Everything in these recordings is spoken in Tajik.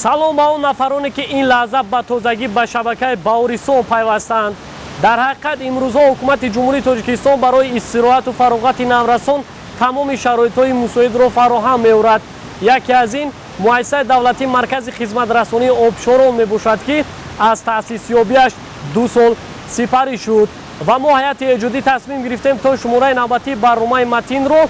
Салом ба он нафароне, ки ин лаҳза ба тозагӣ ба шабакаи Баҳористон пайвастанд. Дар ҳақиқат имрӯзҳо ҳукумати Ҷумҳурии Тоҷикистон барои истироҳату фароғати наврасон тамоми шароитҳои мусоидро фароҳам меорад. Яке аз ин муассисаи давлатии маркази хизматрасонии обшорон мебошад, ки аз таъсисёбиаш 2 сол сипарӣ шуд ва мо ҳайати эҷодӣ тасмим гирифтем, то шумораи навбатии барномаи Матинро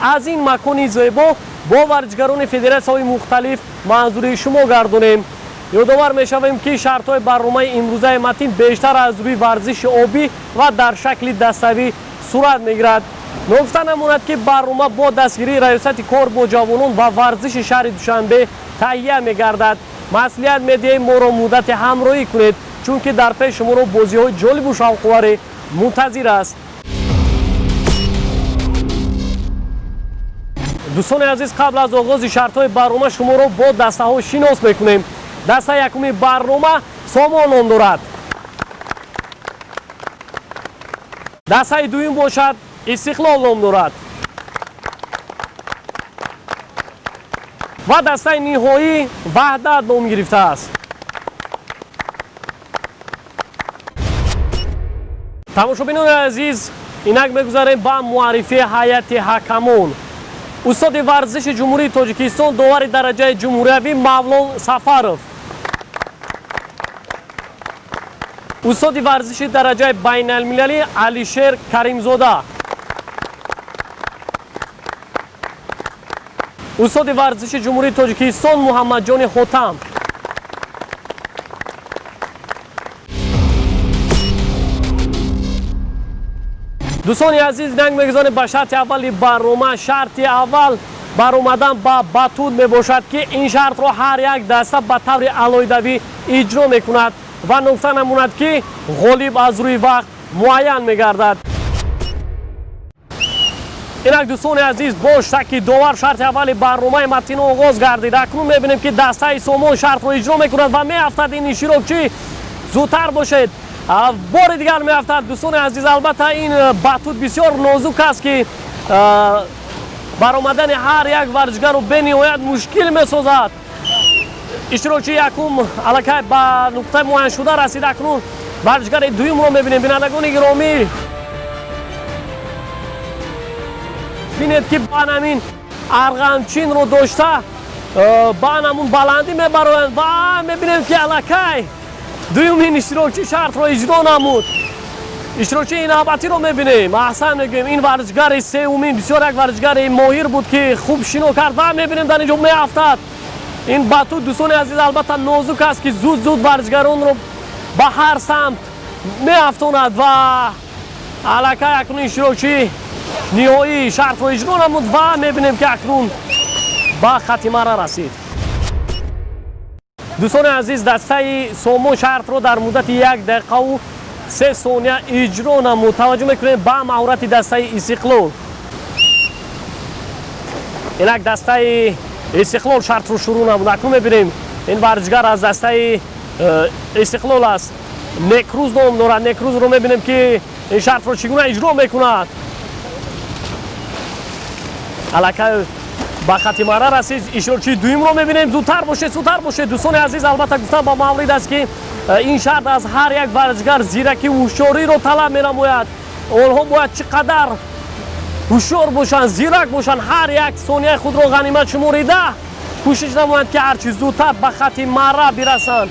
аз ин макони зебо бо варзишгарони федератсияҳои мухталиф манзури шумо гардонем. Ёдовар мешавем, ки шартҳои барномаи имрӯзаи Матин бештар аз рӯи варзиши обӣ ва дар шакли даставӣ сурат мегирад. Ногуфта намонад, ки барнома бо дастгирии Раёсати кор бо ҷавонон ва варзиши шаҳри Душанбе таҳия мегардад. Маслиҳат медиҳем, моро муддате ҳамроҳӣ кунед, чунки дар пеш шуморо бозиҳои ҷолибу шавқоваре мунтазир аст. Дӯстони азиз, қабл аз оғози шартҳои барнома шуморо бо дастаҳо шинос мекунем. Дастаи якуми барнома Сомон ном дорад. Дастаи дуюм бошад Истиқлол ном дорад. Ва дастаи ниҳоӣ Ваҳдат ном гирифтааст. Тамошобинони азиз, инак мегузарем ба муаррифии ҳайати ҳакамон. Устоди варзиши Ҷумҳурии Тоҷикистон, довари дараҷаи ҷумҳуриявӣ Мавлон Сафаров. Устоди варзиши дараҷаи байналмилалӣ Алишер Каримзода. Устоди варзиши Ҷумҳурии Тоҷикистон Муҳаммадҷони Хотам. Дӯстони азиз, инак мегузорем ба шарти аввали барнома. Шарти аввал баромадан ба батут мебошад, ки ин шартро ҳар як даста ба таври алоҳидавӣ иҷро мекунад ва нукта намонад, ки ғолиб аз рӯи вақт муайян мегардад. Инак дӯстони азиз, бо шаки довар шарти аввали барномаи Матин оғоз гардид. Акнун мебинем, ки дастаи Сомон шартро иҷро мекунад ва меафтад ин иштирокчӣ. Зудтар бошед, бори дигар меафтад. Дӯстони азиз, албатта ин батут бисёр нозук аст, ки баромадани ҳар як варзишгарро бениҳоят мушкил месозад. Иштирокчии якум аллакай ба нуқтаи муайяншуда расид. Акнун варзишгари дуюмро мебинем. Бинандагони гиромӣ, бинед, ки ба ҳамин арғамчинро дошта ба ҳамун баландӣ мебароянд ва мебинем, ки аллакай дуюмин иштирокчӣ шартро иҷро намуд. Иштирокчии навбатиро мебинем. Аҳсан мегӯем, ин варзишгари сеюмин бисёр як варзишгари моҳир буд, ки хуб шино кард ва мебинем, дар ин ҷо меафтад. Ин батут, дӯстони азиз, албатта нозук аст, ки зуд зуд варзишгаронро ба ҳар самт меафтонад ва аллакай акнун иштирокчии ниҳоӣ шартро иҷро намуд ва мебинем, ки акнун ба хатимара расид. Дӯстони азиз, дастаи Сомон шартро дар муддати 1 дақиқаву 3 сония иҷро намуд. Таваҷҷӯҳ мекунем ба маҳорати дастаи Истиқлол. Инак дастаи Истиқлол шартро шурӯъ намуд. Акнун мебинем, ин варзишгар аз дастаи Истиқлол аст, Некрӯз ном дорад. Некрӯзро мебинем, ки ин шартро чӣ гуна иҷро мекунад. Аллакай ба хатимара расид. Иштирокчии дуюмро мебинем. Зудтар бошед, зудтар бошед, дӯстони азиз. Албатта гуфтан ба маврид аст, ки ин шарт аз ҳар як варзишгар зиракӣ, ҳушёриро талаб менамояд. Онҳо бояд чӣ қадар ҳушёр бошанд, зирак бошанд, ҳар як сонияи худро ғанимат шуморида кӯшиш намоянд, ки ҳарчи зудтар ба хати мара бирасанд.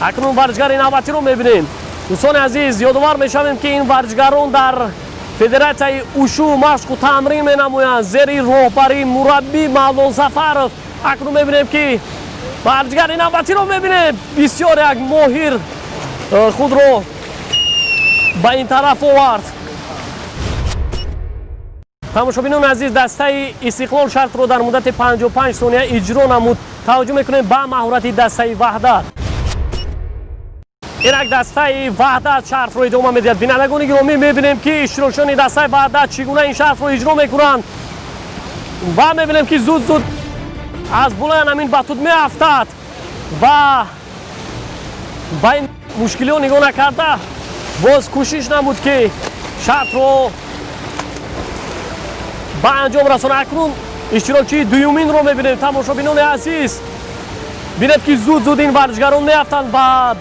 Акнун варзишгари навбатиро мебинем. Дӯстони азиз, ёдовар мешавем, ки ин варзишгарон дар федератсияи ушу машқу тамрин менамоянд зери роҳбарии мураббӣ Мавлон Сафаров. Акнун мебинем, ки варзишгари навбатиро мебинем, бисёр як моҳир худро ба ин тараф овард. Тамошобинони азиз, дастаи Истиқлол шартро дар муддати 55 сония иҷро намуд. Таваҷҷӯҳ мекунем ба маҳорати дастаи Ваҳдат. Инак дастаи Ваҳдат шартро идома медиҳад. Бинандагони гиромӣ, мебинем, ки иштирокчиёни дастаи Ваҳдат чӣ гуна ин шартро иҷро мекунанд ва мебинем, ки зуд зуд аз болоян ҳамин батут меафтад ва ба ин мушкилиҳо нигоҳ накарда боз кӯшиш намуд, ки шартро ба анҷом расонад. Акнун иштирокчии дуюминро мебинем. Тамошобинони азиз. Бинед ки зуд-зуд ин варзишгарон меафтанд ва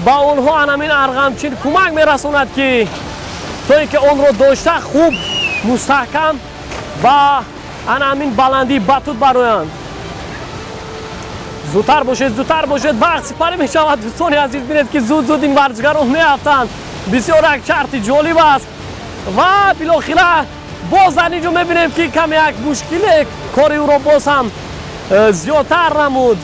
ба онҳо анамин арғамчин кӯмак мерасонад, ки то ин ки онро дошта хуб мустаҳкам ва анамин баландии батут бароянд. Зудтар бошед, зудтар бошед, вақт сипарӣ мешавад. Дӯстони азиз, бинед ки зуд-зуд ин варзишгарон меафтанд. Бисёр як шарти ҷолиб аст ва билохира боз дар ин ҷо мебинем, ки каме як мушкиле кори ӯро боз ҳам зиёдтар намуд.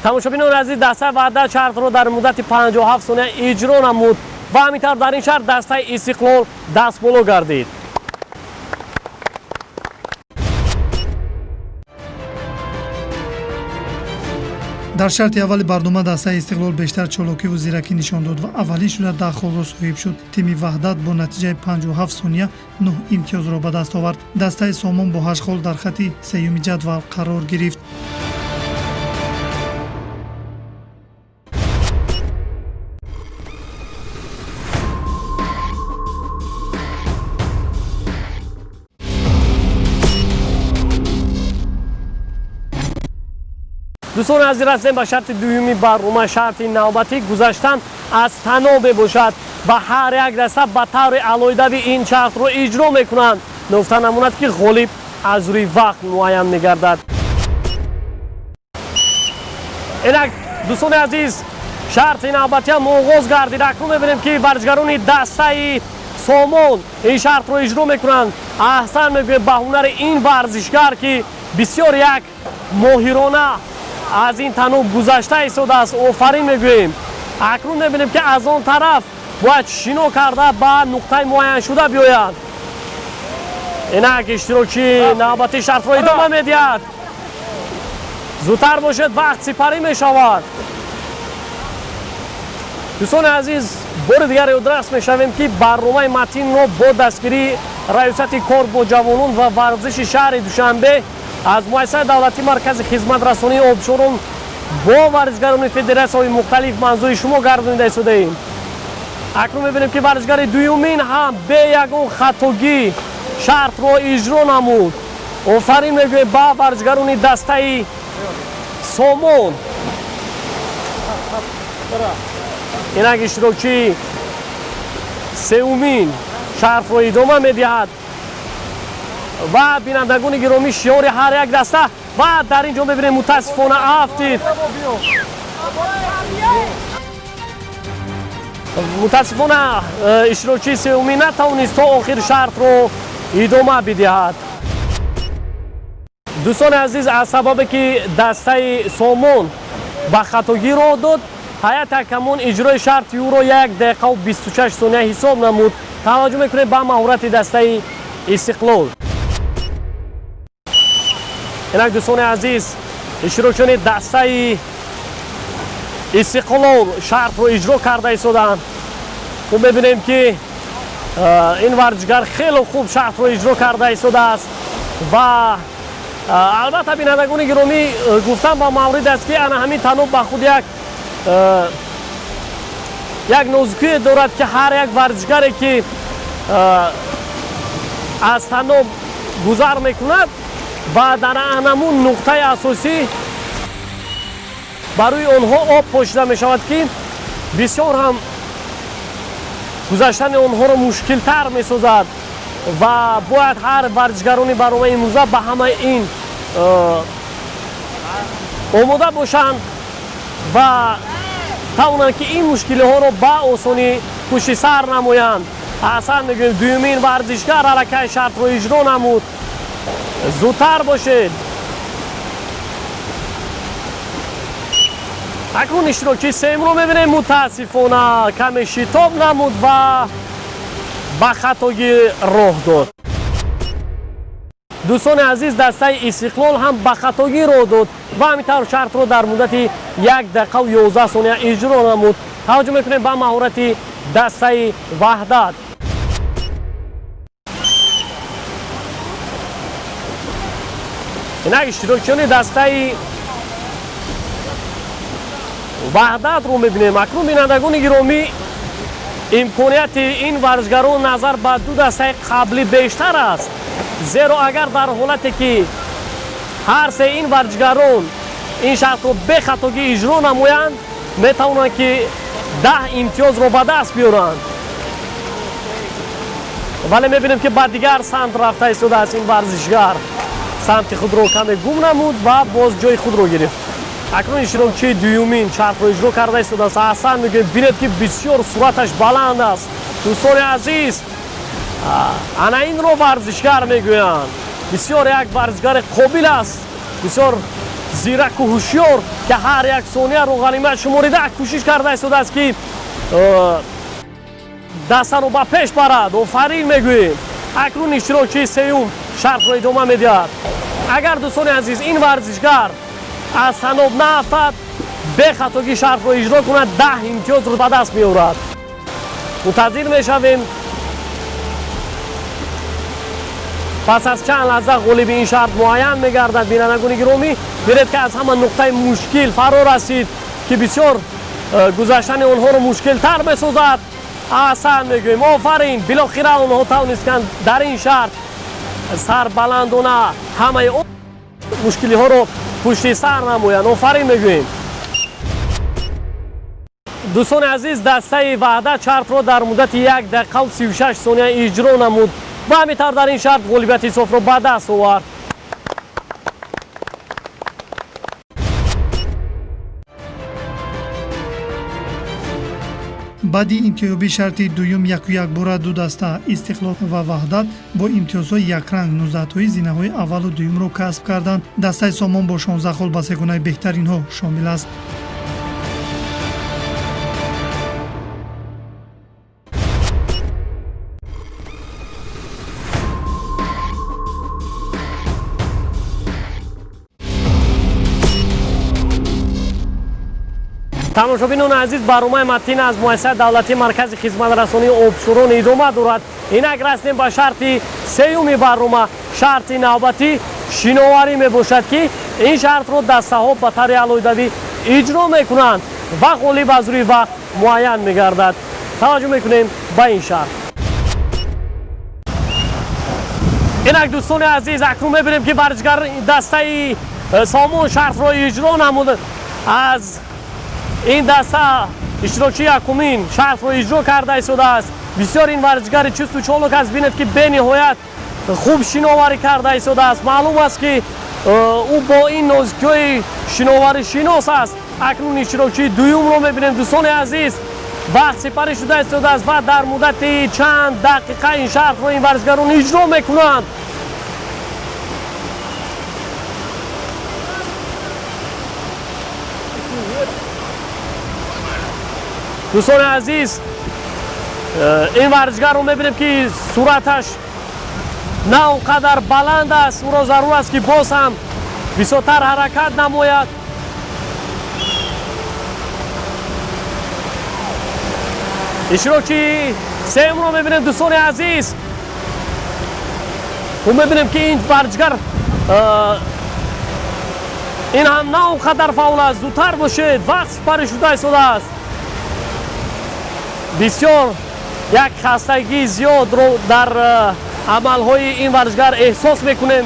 Тамошобинони азиз, дастаи Ваҳдат шартро дар муддати 57 сония иҷро намуд ва ҳамин тавр дар ин шарт дастаи Истиқлол дастболо гардид. Дар шарти аввали барнома дастаи Истиқлол бештар чолокиву зиракӣ нишон дод ва аввалин шуда 10 холро соҳиб шуд. Тими Ваҳдат бо натиҷаи 57 сония 9 имтиёзро ба даст овард. Дастаи Сомон бо 8 хол дар хатти сеюми ҷадвал қарор гирифт. Дӯстони азиз, расидем ба шарти дуюми барнома. Шарти навбатӣ гузаштан аз таноб мебошад ва ҳар як даста ба таври алоҳидави ин шартро иҷро мекунанд. Ногуфта намонад, ки ғолиб аз рӯи вақт муайян мегардад. Инак, дӯстони азиз, шарти навбатиам оғоз гардид. Акнун мебинем, ки варзишгарони дастаи Сомон ин шартро иҷро мекунанд. Аҳсан мегӯем ба ҳунари ин варзишгар, ки бисёр як моҳирона аз ин таноб гузашта истодааст. Офарин мегӯем. Акнун мебинем, ки аз он тараф бояд шино карда ба нуқтаи муайяншуда биёяд. Инак иштирокчии навбатии шартро идома медиҳад. Зудтар бошед, вақт сипарӣ мешавад. Дӯстони азиз, бори дигар ёдрас мешавем, ки барномаи матинро бо дастгирии Раёсати кор бо ҷавонон ва варзиши шаҳри Душанбе аз муассисаи давлатии Маркази хизматрасонии обшорон бо варзишгарони федератсияҳои мухталиф манзури шумо гардонида истодаем. Акнун мебинем, ки варзишгари дуюмин ҳам бе ягон хатогӣ шартро иҷро намуд. Офарин мегӯем ба варзишгарони дастаи Сомон. Инак иштирокчии сеюмин шартро идома медиҳад ва бинандагони гиромӣ, шиёри ҳар як даста ва дар ин ҷо мебинем, мутаассифона афтид. Мутаассифона иштирокчии сеюмин натавонист то охир шартро идома бидиҳад. Дӯстони азиз, аз сабабе ки дастаи Сомон ба хатогӣ роҳ дод, ҳайати ҳакамон иҷрои шарти ӯро 1 дақиқаву 26 сония ҳисоб намуд. Таваҷҷӯҳ мекунем ба маҳорати дастаи Истиқлол. Инак, дӯстони азиз, иштирокчиёни дастаи Истиқлол шартро иҷро карда истодаанд. Хуб мебинем, ки ин варзишгар хеле хуб шартро иҷро карда истодааст ва албатта, бинандагони гиромӣ, гуфтан ба маврид аст, ки ана ҳамин таноб ба худ як нозукие дорад, ки ҳар як варзишгаре ки аз таноб гузар мекунад ва дар анамун нуқтаи асосӣ ба рӯи онҳо об пошида мешавад, ки бисёр ҳам гузаштани онҳоро мушкилтар месозад ва бояд ҳар варзишгарони барномаи имрӯза ба ҳамаи ин омода бошанд ва тавонанд, ки ин мушкилиҳоро ба осонӣ пушти сар намоянд. Аҳсан мегӯем, дуюмин варзишгар аллакай шартро иҷро намуд. Зудтар бошед. Акнун иштирокчии сеюмро мебинем. Мутаассифона каме шитоб намуд ва ба хатогӣ роҳ дод. Дӯстони азиз, дастаи Истиқлол ҳам ба хатогӣ роҳ дод ва ҳамин тавр шартро дар муддати 1 дақиқаву 11 сония иҷро намуд. Таваҷҷӯҳ мекунем ба маҳорати дастаи Ваҳдат. Инак иштирокчиёни дастаи Ваҳдатро мебинем. Акнун, бинандагони гиромӣ, имконияти ин варзишгарон назар ба ду дастаи қаблӣ бештар аст, зеро агар дар ҳолате ки Ҳар се ин варзишгарон ин шартро бехатогӣ иҷро намоянд, метавонанд ки 10 имтиёзро ба даст биёранд. Вале мебинем ки ба дигар самт рафта истодааст ин варзишгар. Самти худро каме гум намуд ва боз ҷои худро гирифт. Акнун иштирокчии дуюмин шартро иҷро карда истодааст. Аҳсан мегӯем, бинед ки бисёр суръаташ баланд аст. Дӯстони азиз, ана инро варзишгар мегӯянд. Бисёр як варзишгари қобил аст, бисёр зираку ҳушёр, ки ҳар як сонияро ғанимат шуморида кӯшиш карда истодааст ки дастаро ба пеш барад. Офарин мегӯем. Акнун иштирокчии сеюм шартро идома медиҳад. Агар дӯстони азиз ин варзишгар аз таноб наафтад, бехатогӣ шартро иҷро кунад, 10 имтиёзро ба даст меорад. Мунтазир мешавем. Пас аз чанд лаҳза ғолиби ин шарт муайян мегардад. Бинандагони гиромӣ, бинед ки аз ҳама нуқтаи мушкил фаро расид, ки бисёр гузаштани онҳоро мушкилтар месозад. Аҳсан мегӯем, офарин. Билохира онҳо тавонистанд дар ин шарт сарбаландона ҳамаи мушкилиҳоро пушти сар намоянд. Офарин мегӯем. Дӯстони азиз, дастаи Ваҳдат шартро дар муддати 1 дақиқаву 36 сония иҷро намуд ва ҳамин тавр дар ин шарт ғолибияти софро ба даст овард. Баъди имтиёзёбии шарти дуюм яку якбора ду даста Истиқлол ва Ваҳдат бо имтиёзҳои якранг 19тои зинаҳои аввалу дуюмро касб карданд. Дастаи Сомон бо 16 хол ба сегонаи беҳтаринҳо шомил аст. Тамошобинони азиз, барномаи Матин аз муассисаи давлатии маркази хизматрасонии обшӯрон идома дорад. Инак расидем ба шарти сеюми барнома. Шарти навбатӣ шиноварӣ мебошад, ки ин шартро дастаҳо ба таври алоҳидавӣ иҷро мекунанд ва ғолиб аз рӯи вақт муайян мегардад. Таваҷҷӯҳ мекунем ба ин шарт. Инак дӯстони азиз, акнун мебинем ки варзишгар дастаи Сомон шартро иҷро намуд. Аз ин даста иштирокчии якумин шартро иҷро карда истодааст. Бисёр ин варзишгари чусту чолок аст. Бинед ки бениҳоят хуб шиноварӣ карда истодааст. Маълум аст ки ӯ бо ин нозикиҳои шиноварӣ шинос аст. Акнун иштирокчии дуюмро мебинем. Дӯстони азиз, вақт сипарӣ шуда истодааст ва дар муддати чанд дақиқа ин шартро ин варзишгарон иҷро мекунанд. Дӯстони азиз, ин варзишгарро мебинем ки суръаташ на он қадар баланд аст. Ӯро зарур аст ки боз ҳам бисёртар ҳаракат намояд. Иштирокчии сеюмро мебинем дӯстони азиз. Ӯ мебинем ки ин варзишгар ин ҳам на он қадар фаъол аст. Зудтар бошед, вақт сипарӣ шуда истодааст. Бисёр як хастагии зиёдро дар амалҳои ин варзишгар эҳсос мекунем.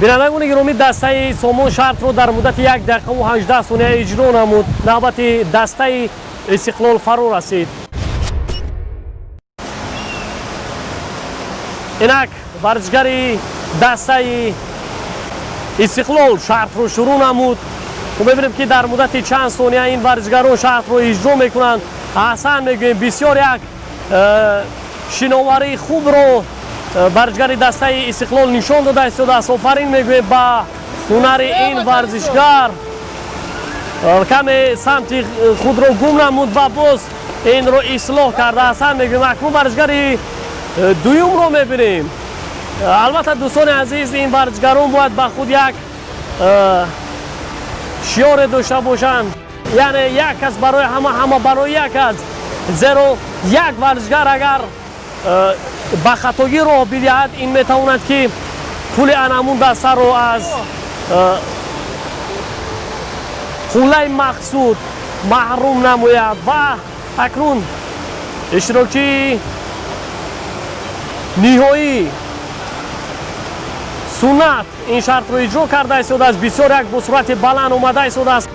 Бинандагони гиромӣ, дастаи Сомон шартро дар муддати 1 дақиқаву 18 сония иҷро намуд. Навбати дастаи Истиқлол фаро расид. Инак варзишгари дастаи Истиқлол шартро шурӯъ намуд. Мебинем ки дар муддати чанд сония ин варзишгарон шартро иҷро мекунанд. Аҳсан мегӯем, бисёр як шиноварии хубро варзишгари дастаи Истиқлол нишон дода истодааст. Офарин мегӯем ба ҳунари ин варзишгар. Каме самти худро гум намуд ва боз инро ислоҳ карда. Аҳсан мегӯем. Акнун варзишгари дуюмро мебинем. Албатта дӯстони азиз, ин варзишгарон бояд ба худ як шиёре дошта бошанд, яъне як кас барои ҳама, ҳама барои як кас. Зеро як варзишгар агар ба хатогӣ роҳ бидиҳад, ин метавонад ки пули анамун дастаро аз қуллаи мақсуд маҳрум намояд. Ва акнун иштирокчии ниҳоӣ Суннат ин шартро иҷро карда истодааст, бисёр як бо суръати баланд омада истодааст.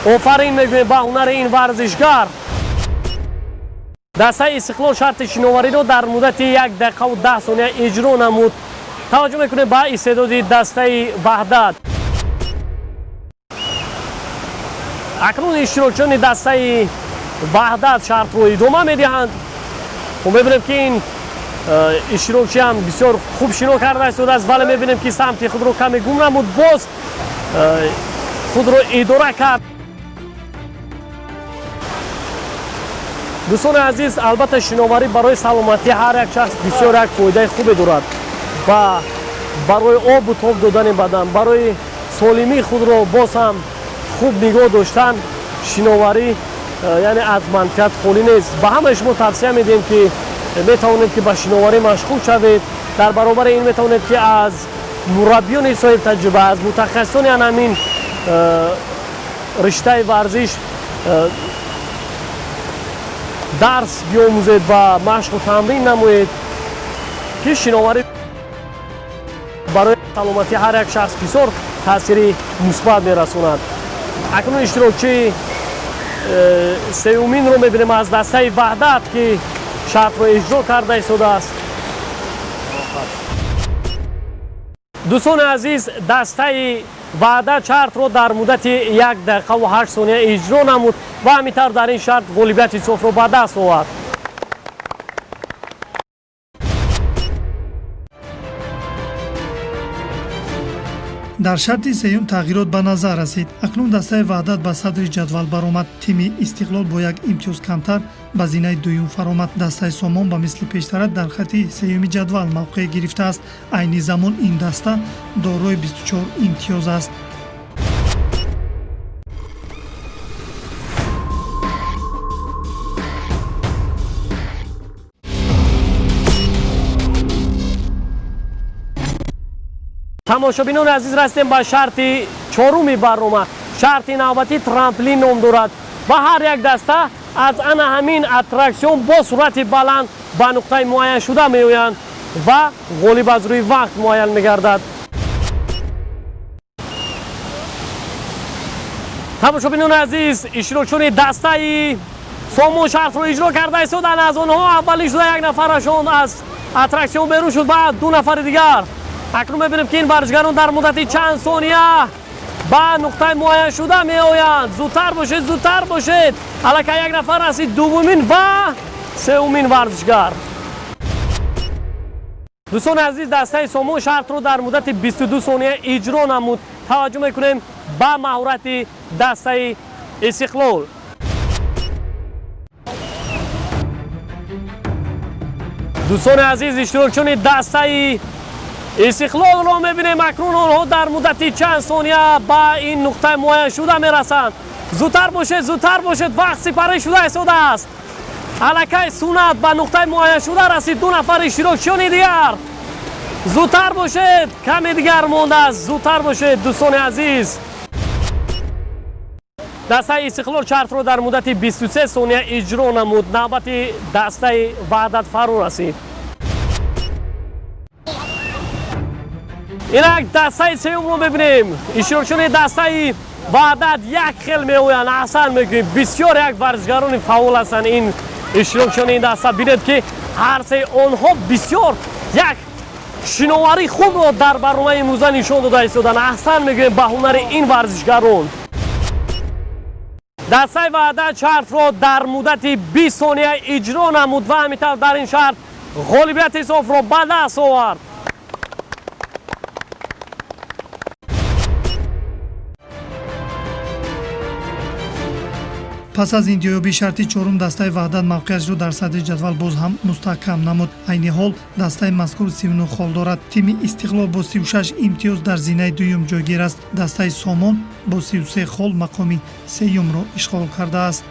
Офарин мегӯем ба ҳунари ин варзишгар. Дастаи Истиқлол шарти шиновариро дар муддати 1 дақиқаву 10 сония иҷро намуд. Таваҷҷӯҳ мекунем ба истеъдоди дастаи Ваҳдат. Акнун иштирокчиёни дастаи Ваҳдат шартро идома медиҳанд. Мо мебинем, ки ин иштирокчиам бисёр хуб шино карда истодааст, вале мебинем, ки самти худро каме гум намуд, боз худро идора кард. Дӯстони азиз, албатта, шиноварӣ барои саломатии ҳар як шахс бисёр як фоидаи хубе дорад ва барои обу тоб додани бадан, барои солимии худро боз ҳам хуб нигоҳ доштан шиноварӣ яъне аз манфиат холӣ нест. Ба ҳамаи шумо тавсия медиҳем, ки метавонед, ки ба шиноварӣ машғул шавед. Дар баробари ин метавонед, ки аз мураббиёни соҳибтаҷриба, аз мутахассисони ан ҳамин риштаи варзиш дарс биомӯзед ва машқу тамрин намоед, ки шиноварӣ барои саломатии ҳар як шахс бисёр таъсири мусбат мерасонад. Акнун иштирокчии сеюминро мебинем аз дастаи Ваҳдат, ки шартро иҷро карда истодааст. Дӯстони азиз, дастаи Ваҳдат шартро дар муддати 1 дақиқаву 8 сония иҷро намуд ва ҳамин тавр дар ин шарт ғолибияти софро ба даст овард. Дар шарти сеюм тағйирот ба назар расид. Акнун дастаи Ваҳдат ба садри ҷадвал баромад. Тими Истиқлол бо як имтиёз камтар ба зинаи дуюм фаромад. Дастаи Сомон ба мисли пештара дар хати сеюми ҷадвал мавқеъ гирифтааст. Айни замон ин даста дорои 24 имтиёз аст. Тамошобинони азиз, расидем ба шарти чоруми барнома. Шарти навбатӣ трамплин ном дорад ва ҳар як даста аз ана ҳамин аттраксион бо суръати баланд ба нуқтаи муайяншуда меоянд ва ғолиб аз рӯи вақт муайян мегардад. Тамошобинони азиз, иштирокчиёни дастаи Сомон шартро иҷро карда истоданд. Аз онҳо аввалин шуда як нафарашон аз аттраксион берун шуд ва ду нафари дигар. Акнун мебинем, ки ин варзишгарон дар муддати чанд сония ба нуқтаи муайяншуда меоянд. Зудтар бошед, зудтар бошед! Аллакай як нафар расид, дуввумин ва сеюмин варзишгар. Дӯстони азиз, дастаи Сомон шартро дар муддати 22 сония иҷро намуд. Таваҷҷӯҳ мекунем ба маҳорати дастаи Истиқлол. Дӯстони азиз, иштирокчиёни дастаи Истиқлолро мебинем. Акнун онҳо дар муддати чанд сония ба ин нуқтаи муайяншуда мерасанд. Зудтар бошед, зудтар бошед, вақт сипарӣ шуда истодааст. Аллакай Сунат ба нуқтаи муайяншуда расид, ду нафар иштирокчиёни дигар. Зудтар бошед, каме дигар мондааст. Зудтар бошед, дӯстони азиз. Дастаи Истиқлол шартро дар муддати 23 сония иҷро намуд. Навбати дастаи Ваҳдат фаро расид. Инак дастаи сеюмро мебинем. Иштирокчиёни дастаи Ваҳдат як хел меоянд. Аҳсан мегӯем, бисёр як варзишгарони фаъол ҳастанд ин иштирокчиёни ин даста. Бинед, ки ҳар сеи онҳо бисёр як шиноварии хубро дар барномаи имрӯза нишон дода истоданд. Аҳсан мегӯем ба ҳунари ин варзишгарон. Дастаи Ваҳдат шартро дар муддати 20 сония иҷро намуд ва ҳамин тавр дар ин шарт ғолибияти софро ба даст овард. Пас аз интиҳоёбии шарти чорум дастаи Ваҳдат мавқеашро дар садри ҷадвал боз ҳам мустаҳкам намуд. Айни ҳол дастаи мазкур 39 хол дорад. Тими Истиқлол бо 36 имтиёз дар зинаи дуюм ҷойгир аст. Дастаи Сомон бо 33 хол мақоми сеюмро ишғол кардааст.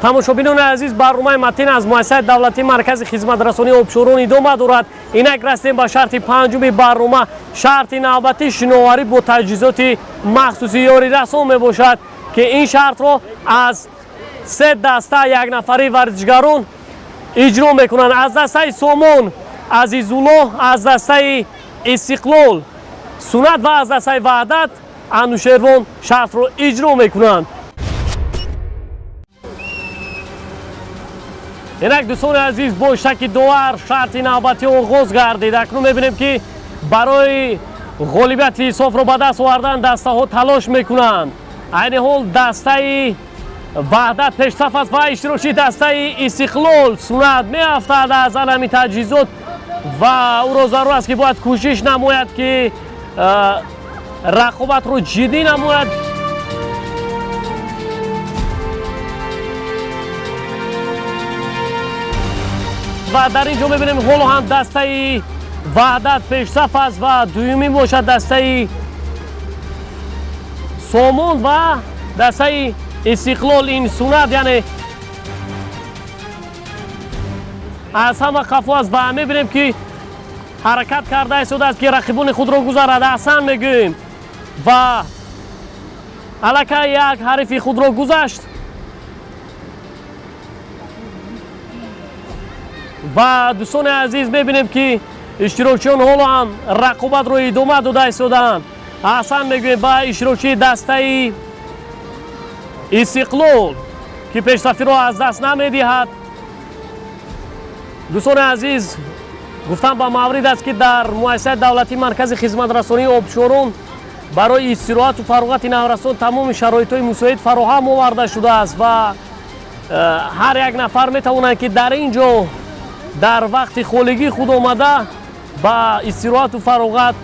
Тамошобинони азиз, барномаи Матин аз муассисаи давлатии маркази хизматрасонии обшорон идома дорад. Инак расидем ба шарти панҷуми барнома. Шарти навбатӣ шиноварӣ бо таҷҳизоти махсуси ёрирасон мебошад, ки ин шартро аз се даста якнафарии варзишгарон иҷро мекунанд. Аз дастаи Сомон Азизуллоҳ, аз дастаи Истиқлол Сунат ва аз дастаи Ваҳдат Анушервон шартро иҷро мекунанд. Инак дӯстони азиз, бо шаки довар шарти навбатӣ оғоз гардид. Акнун мебинем, ки барои ғолибияти ҳисобро ба даст овардан дастаҳо талош мекунанд. Айни ҳол дастаи Ваҳдат пешсаф аст ва иштирокчии дастаи Истиқлол Сунат меафтад аз алами таҷҳизот ва ӯро зарур аст, ки бояд кӯшиш намояд, ки рақобатро ҷиддӣ намояд. Ва дар ин ҷо мебинем, ҳоло ҳам дастаи Ваҳдат пешсаф аст ва дуюмин бошад дастаи Сомон ва дастаи Истиқлол ин Сунат, яъне аз ҳама қафо аст ва мебинем, ки ҳаракат карда истодааст, ки рақибони худро гузарад. Аҳсан мегӯем ва аллакай як ҳарифи худро гузашт ва дӯстони азиз, мебинем, ки иштирокчиён ҳоло ҳам рақобатро идома дода истодаанд. Аҳсан мегӯем ба иштирокчии дастаи Истиқлол, ки пешсафиро аз даст намедиҳад. Дӯстони азиз, гуфтан ба маврид аст, ки дар муассисаи давлатии маркази хизматрасонии обшорон барои истироҳату фароғати наврасон тамоми шароитҳои мусоид фароҳам оварда шудааст ва ҳар як нафар метавонад, ки дар ин ҷо дар вақти холигии худ омада ба истироҳату фароғат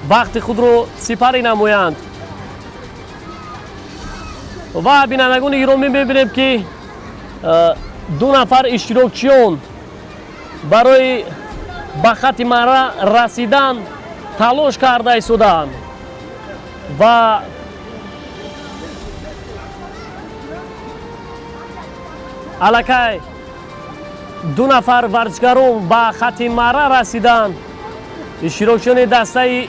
вақти худро сипарӣ намоянд. Ва бинандагони гиромӣ, мебинем, ки ду нафар иштирокчиён барои ба хатти мара расидан талош карда истодаанд ва аллакай ду нафар варзишгарон ба хатти мара расиданд. Иштирокчиёни дастаи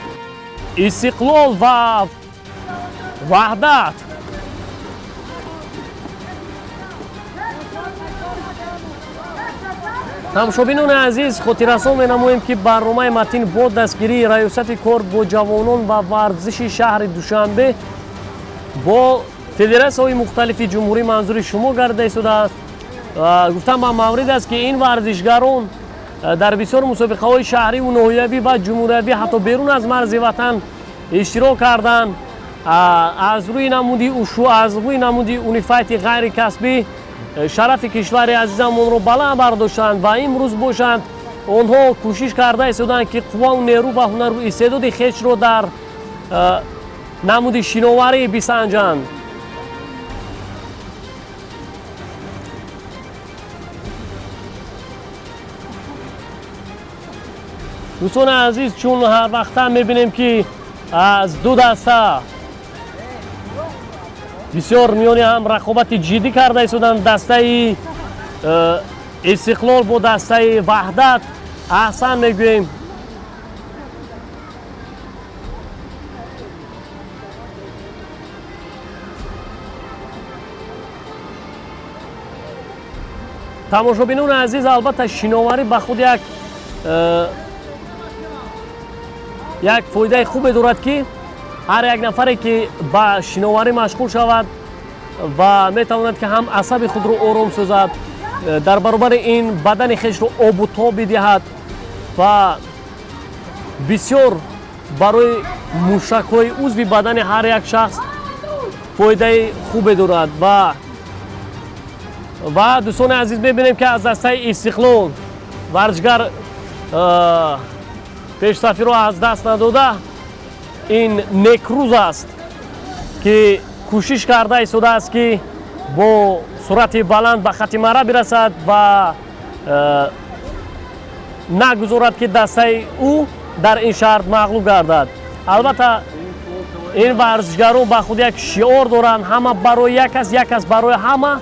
Истиқлол ва Ваҳдат. Тамошобинони азиз, хотиррасон менамоем, ки барномаи Матин бо дастгирии Раёсати кор бо ҷавонон ва варзиши шаҳри Душанбе бо федератсияҳои мухталифи ҷумҳурӣ манзури шумо гардида истодааст. Гуфтан ба маврид аст, ки ин варзишгарон дар бисёр мусобиқаҳои шаҳриву ноҳиявӣ ва ҷумҳуриявӣ, ҳатто берун аз марзи ватан иштирок карданд. Аз рӯи намуди ушу, аз рӯи намуди унифайти ғайрикасбӣ шарафи кишвари азизамонро баланд бардоштанд ва имрӯз бошанд онҳо кӯшиш карда истоданд, ки қуввау нерӯ ва ҳунару истеъдоди хешро дар намуди шиноварӣ бисанҷанд. Дӯстони азиз, чун ҳар вақта мебинем, ки аз ду даста бисёр миёни ҳам рақобати ҷиддӣ карда истоданд, дастаи Истиқлол бо дастаи Ваҳдат. Аҳсан мегӯем. Тамошобинони азиз, албатта шиноварӣ ба худ як фоидаи хубе дорад, ки ҳар як нафаре, ки ба шиноварӣ машғул шавад ва метавонад, ки ҳам асаби худро ором созад, дар баробари ин бадани хешро обу тоб бидиҳад ва бисёр барои мушакҳои узви бадани ҳар як шахс фоидаи хубе дорад. Ва дӯстони азиз, мебинем, ки аз дастаи Истиқлол варзишгар пешсафиро аз даст надода, ин Некрӯз аст, ки кӯшиш карда истодааст, ки бо суръати баланд ба хатти мара бирасад ва нагузорад, ки дастаи ӯ дар ин шарт мағлуб гардад. Албатта, Ин варзишгарон ба худ як шиор доранд: ҳама барои як кас, як кас барои ҳама,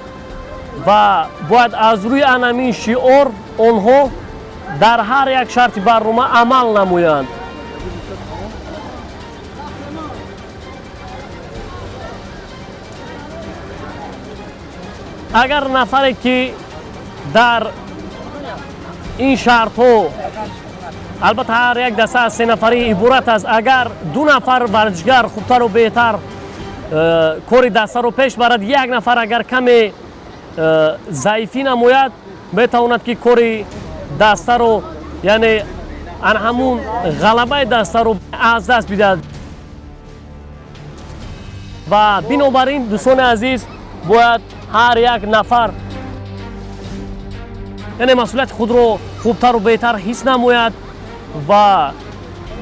ва бояд аз рӯи анамин шиор онҳо дар ҳар як шарти барнома амал намоянд. Агар нафаре ки дар ин шартҳо, албатта ҳар як даста аз се нафарӣ иборат аст, агар ду нафар варзишгар хубтару беҳтар кори дастаро пеш барад, як нафар агар каме заифӣ намояд, метавонад ки кори дастаро, яъне ан ҳамун ғалабаи дастаро аз даст бидиҳад. Ва бинобар ин, дӯстони азиз, бояд ҳар як нафар, яъне масъулияти худро хубтару беҳтар ҳис намояд ва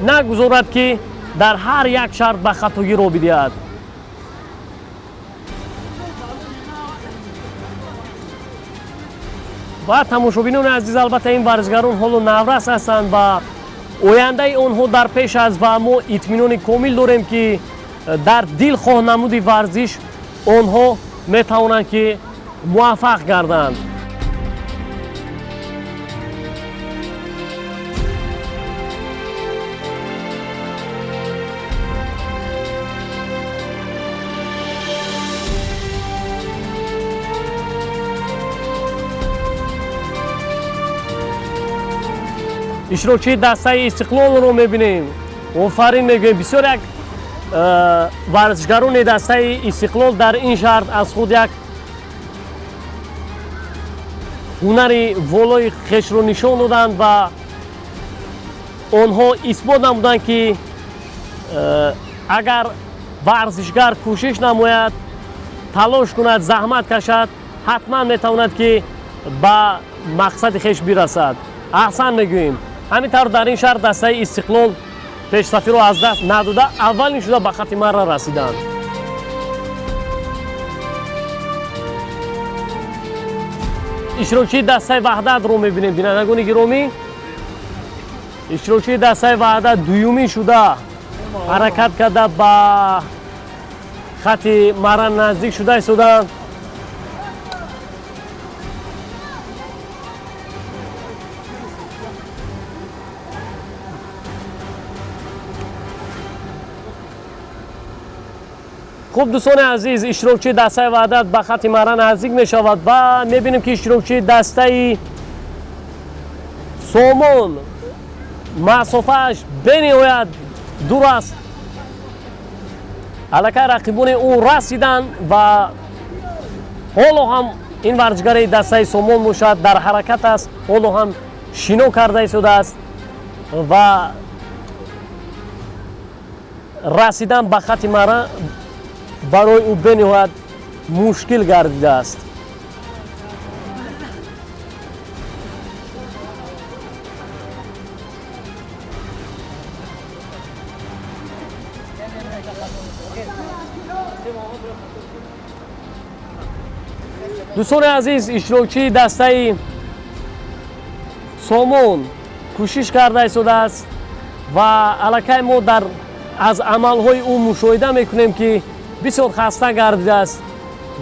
нагузорад ки дар ҳар як шарт ба хатогӣ роҳ бидиҳад. Ва тамошобинони азиз, албатта ин варзишгарон ҳоло наврас ҳастанд ва ояндаи онҳо дар пеш аст ва мо итминони комил дорем ки дар дилхоҳ намуди варзиш онҳо метавонанд ки муваффақ гарданд. Иштирокчии дастаи Истиқлолро мебинем. Офарин мегӯем. Бисёр як варзишгарони дастаи Истиқлол дар ин шарт аз худ як ҳунари волои хешро нишон доданд ва онҳо исбот намуданд ки агар варзишгар кӯшиш намояд, талош кунад, заҳмат кашад, ҳатман метавонад ки ба мақсади хеш бирасад. Аҳсан мегӯем. Ҳамин тавр дар ин шаҳр дастаи Истиқлол пешсафиро аз даст надода, аввалин шуда ба хати марра расиданд. Иштирокчии дастаи Ваҳдатро мебинем, бинандагони гиромӣ. Иштирокчии дастаи Ваҳдат дуюмин шуда ҳаракат карда ба хати марра наздик шуда истоданд. Хуб, дӯстони азиз, иштирокчии дастаи Ваҳдат ба хати марра наздик мешавад ва мебинем ки иштирокчии дастаи Сомон масофааш бениҳоят дур аст. Аллакай рақибони ӯ расиданд ва ҳоло ҳам ин варзишгари дастаи Сомон бошад дар ҳаракат аст, ҳоло ҳам шино карда истодааст ва расидан ба хати марра барои ӯ бениҳоят мушкил гардидааст. Дӯстони азиз, иштирокчии дастаи Сомон кӯшиш карда истодааст ва аллакай мо аз амалҳои ӯ мушоҳида мекунем ки бисёр хаста гардидааст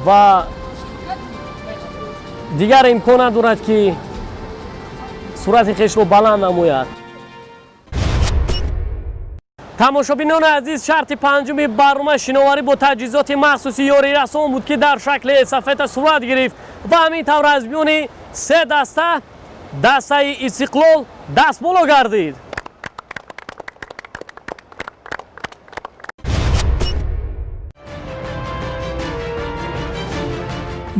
ва дигар имкон надорад ки суръати хешро баланд намояд. Тамошобинони азиз, шарти панҷуми барнома шиноварӣ бо таҷҳизоти махсуси ёрирасон буд ки дар шакли эстафета сурат гирифт ва ҳамин тавр аз миёни се даста дастаи Истиқлол дастболо гардид.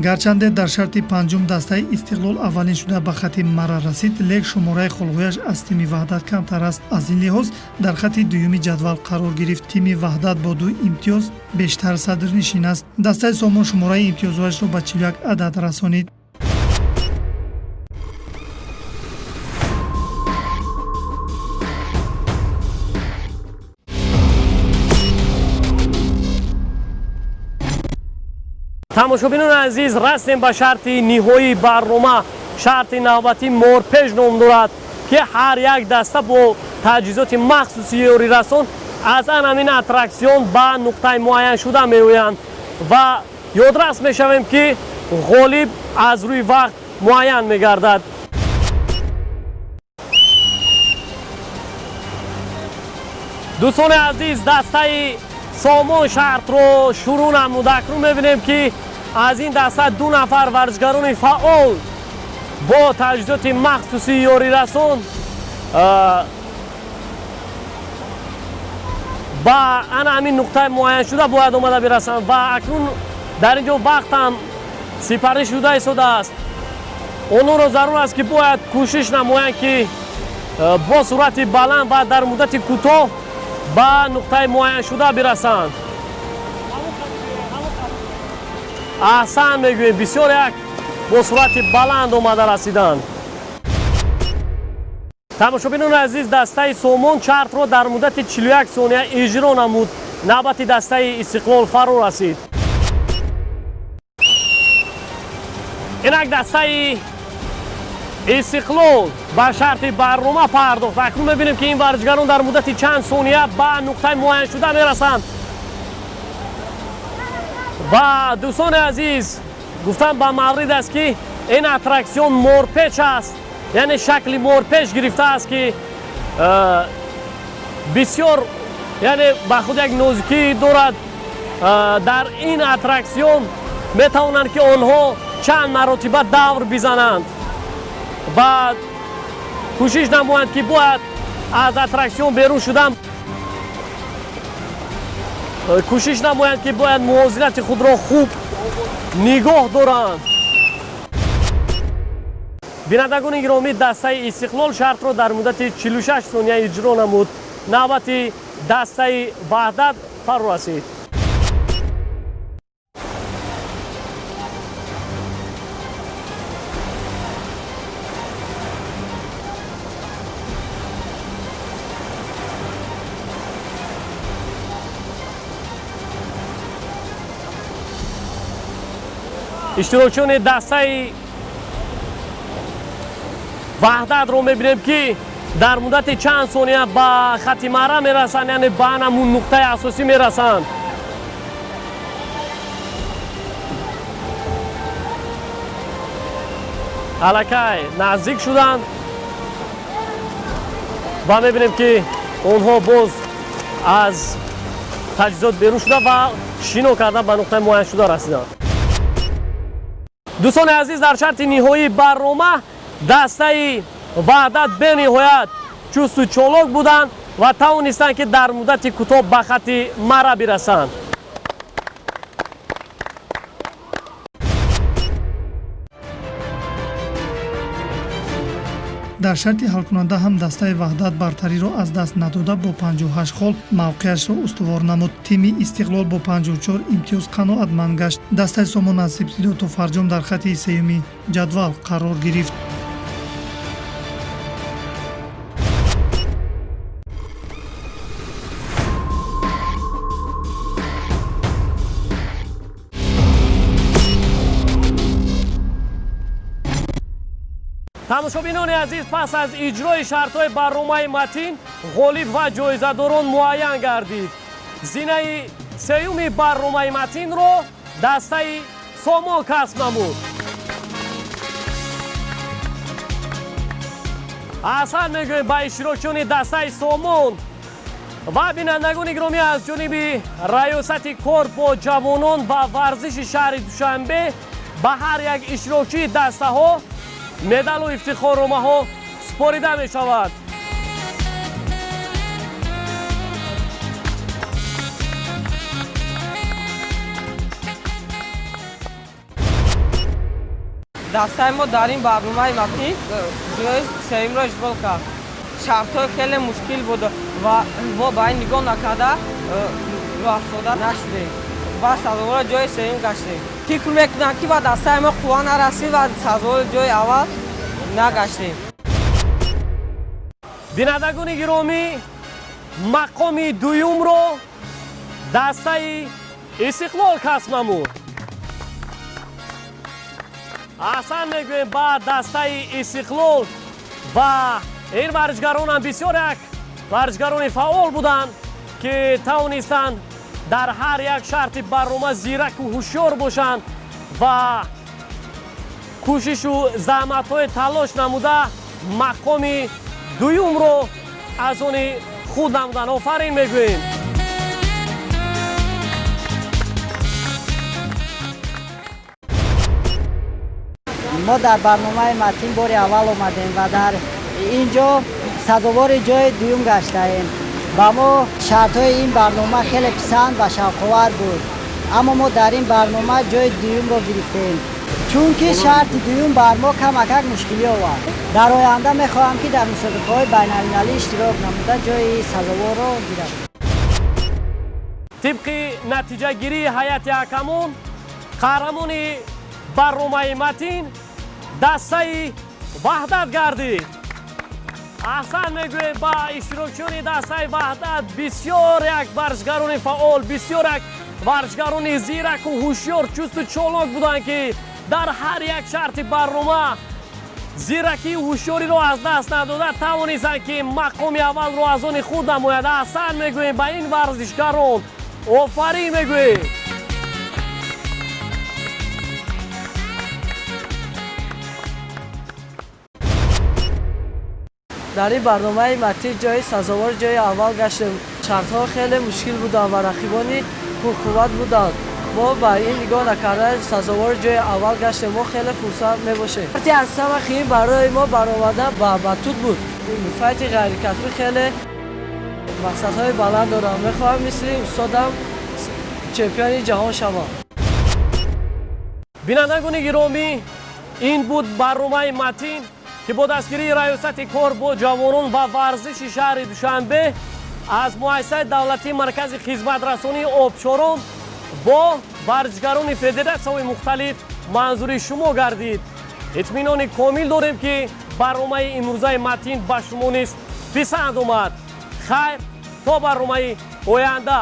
Гарчанде дар шарти панҷум дастаи Истиқлол аввалин шуда ба хати марра расид, лек шумораи холҳояш аз тими Ваҳдат камтар аст. Аз ин лиҳоз дар хати дуюми ҷадвал қарор гирифт. Тими Ваҳдат бо 2 имтиёз бештар садрнишин аст. Дастаи Сомон шумораи имтиёзҳояшро ба 41 адад расонид. Тамошобинони азиз, расидем ба шарти ниҳоии барнома. Шарти навбатӣ морпеж ном дорад ки ҳар як даста бо таҷҳизоти махсуси ёрирасон Аз ан ҳамин аттраксион ба нуқтаи муайяншуда меоянд ва ёдрас мешавем, ки ғолиб аз рӯи вақт муайян мегардад. Дӯстони азиз, дастаи Сомон шартро шурӯъ намуд. Акнун мебинем, ки аз ин даста ду нафар варзишгарони фаъол бо таҷҳизоти махсуси ёрирасон ба ана ҳамин нуқтаи муайяншуда бояд омада бирасанд ва акнун дар ин ҷо вақт ҳам сипарӣ шуда истодааст. Онҳоро зарур аст, ки бояд кӯшиш намоянд, ки бо суръати баланд ва дар муддати кӯтоҳ ба нуқтаи муайяншуда бирасанд. Аҳсан мегӯем, бисёр як бо суръати баланд омада расиданд. Тамошобинони азиз, дастаи Сомон шартро дар муддати 41 сония иҷро намуд. Навбати дастаи Истиқлол фаро расид. Инак дастаи Истиқлол ба шарти барнома пардохт. Акнун мебинем, ки ин варзишгарон дар муддати чанд сония ба нуқтаи муайяншуда мерасанд. Ва дӯстони азиз, гуфтан ба маврид аст, ки ин аттраксион морпеч аст, яъне шакли морпеч гирифтааст, ки бисёр, яъне ба худ як нозикӣ дорад. Дар ин аттраксион метавонанд, ки онҳо чанд маротиба давр бизананд ва кӯшиш намоянд, ки бояд аз аттраксион берун шудан, кӯшиш намоянд, ки бояд мувозинати худро хуб нигоҳ доранд. Бинандагони гиромӣ, дастаи Истиқлол шартро дар муддати 46 сония иҷро намуд. Навбати дастаи Ваҳдат фаро расид. Иштирокчиёни дастаи Ваҳдатро мебинем, ки дар муддати чанд сония ба хати мара мерасанд, яъне ба ҳамун нуқтаи асосӣ мерасанд. Аллакай наздик шуданд ва мебинем, ки онҳо боз аз таҷҳизот берун шуда ва шино карда ба нуқтаи муайяншуда расиданд. Дӯстони азиз, дар шарти ниҳоии барнома дастаи Ваҳдат бениҳоят чусту чолок буданд ва тавонистанд, ки дар муддати кӯтоҳ ба хати мара бирасанд. Дар шарти ҳалкунанда ҳам дастаи Ваҳдат бартариро аз даст надода, бо 58 хол мавқеашро устувор намуд. Тими Истиқлол бо 54 имтиёз қаноатманд гашт. Дастаи Сомон аз ибтидо то фарҷом дар хати сеюми ҷадвал қарор гирифт. Тамошобинони азиз, пас аз иҷрои шартҳои барномаи матин ғолиб ва ҷоизадорон муайян гардид. Зинаи сеюми барномаи матинро дастаи Сомон касб намуд. Аҳсан мегӯем ба иштирокчиёни дастаи Сомон ва бинандагони гиромӣ. Аз ҷониби раёсати кор бо ҷавонон ва варзиши шаҳри Душанбе ба ҳар як иштирокчии дастаҳо медалу ифтихорномаҳо супорида мешавад. Дастаи мо дар ин барномаи матин ҷои сеюмро ишғол кард. Шартҳои хеле мушкил буд ва мо ба ин нигоҳ накарда роҳафтода нашудем ва сазовори ҷои сеюм гаштем. Фикр мекунам, ки ба дастаи мо қувва нарасид ва сазовори ҷои аввал нагаштем. Бинандагони гиромӣ, мақоми дуюмро дастаи Истиқлол касб намуд. Аҳсан мегӯем ба дастаи Истиқлол ва ин варзишгаронам бисёр як варзишгарони фаъол буданд. Ки тавонистанд дар ҳар як шарти барнома зираку ҳушёр бошанд ва кӯшишу заҳматҳои талош намуда мақоми дуюмро аз они худ намуданд. Офарин мегӯем. Мо дар барномаи Матин бори аввал омадем ва дар ин ҷо сазовори ҷои дуюм гаштаем. Ба мо шартҳои ин барнома хеле писанд ва шавқовар буд, аммо мо дар ин барнома ҷои дуюмро гирифтем, чунки шарти дуюм бар мо камакак мушкилӣ овард. Дар оянда мехоҳам, ки дар мусобиқаҳои байналмилалӣ иштирок намуда ҷои сазоворро гирам. Тибқи натиҷагирии ҳайати ҳакамон, қаҳрамони барномаи Матин дастаи Ваҳдат гардид. Аҳсан мегӯем ба иштирокчиёни дастаи Ваҳдат. Бисёр як варзишгарони фаъол, бисёр як варзишгарони зираку ҳушёр, чусту чолок буданд, ки дар ҳар як шарти барнома зиракию ҳушёриро аз даст надода тавонистанд, ки мақоми аввалро аз они худ намояд. Аҳсан мегӯем ба ин варзишгарон, офарин мегӯем. Дар ин барномаи Матин ҷои сазовор ҷои аввал гаштем. Шартҳо хеле мушкил буданд ва рақибони пурқувват буданд. Мо ба ин нигоҳ накарда сазовори ҷои аввал гаштем. Мо хеле хурсанд мебошем. Шарти аз ҳама қиин барои мо баромадан ба батут буд. Файти ғайрикасбӣ хеле мақсадҳои баланд дорам. Мехоҳам мисли устодам чемпиони ҷаҳон шавам. Бинандагони гиромӣ, ин буд барномаи Матин, ки бо дастгирии Раёсати кор бо ҷавонон ва варзиши шаҳри Душанбе аз муассисаи давлатии Маркази хизматрасонии обшорон бо варзишгарони федератсияҳои мухталиф манзури шумо гардид. Итминони комил дорем, ки барномаи имрӯзаи Матин ба шумо низ писанд омад. Хайр, то барномаи оянда.